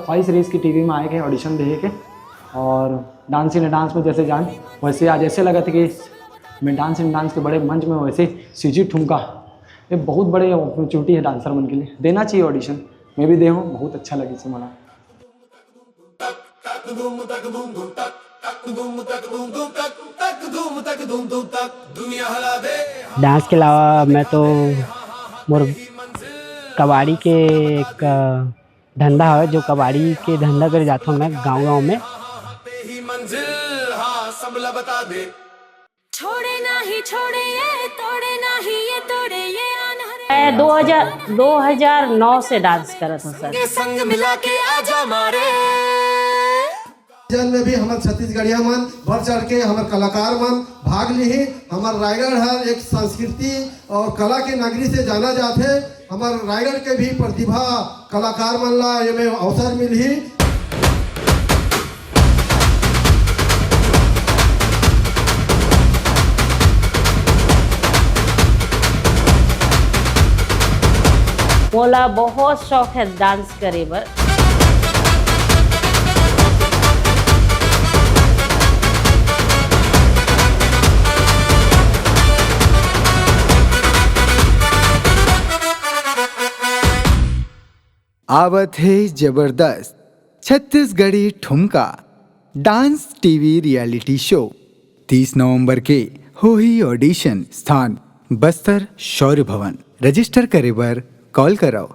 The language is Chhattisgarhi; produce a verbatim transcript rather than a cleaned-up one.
ख्वाहिश रहिस कि टीवी में आए के, ऑडिशन देहे के, और डांस इन डांस में जैसे जान, वैसे आज ऐसे लगथे कि मैं डांस इन डांस के बड़े मंच में वैसे सीजी ठुमका, ये बहुत बड़े अपॉर्चुनिटी है डांसर मन के लिए, देना चाहिए ऑडिशन। मैं भी दे हूँ, बहुत अच्छा लगिस मोला। डांस के अलावा मैं तो मोर कबाड़ी के एक, अ, धंधा हवे, जो कबाड़ी के धंधा करे जाथों मैं गांव-गांव में। छोड़े नाही छोड़े ये तोड़े नाही ये तोड़े ये आन हरे मैं दो हज़ार, दो हज़ार नौ से डांस करत हूँ सर। के संग मिला के आजा मारे जन में भी हमर छत्तीसगढ़िया मन बढ़ चढ़ के हमर कलाकार मन भाग लिही। हमर रायगढ़ हर एक संस्कृति और कला के नगरी से जाना जाथे। हमर रायगढ़ के भी प्रतिभा कलाकार मन ला एमे अवसर मिलही। मोला बहुत शौक है डांस करे बर। आवत हे जबरदस्त छत्तीसगढ़ी ठुमका डांस टीवी रियलिटी शो। तीस नवंबर के होही ऑडिशन, स्थान बस्तर शौर्य भवन। रजिस्टर करे बर कॉल करव।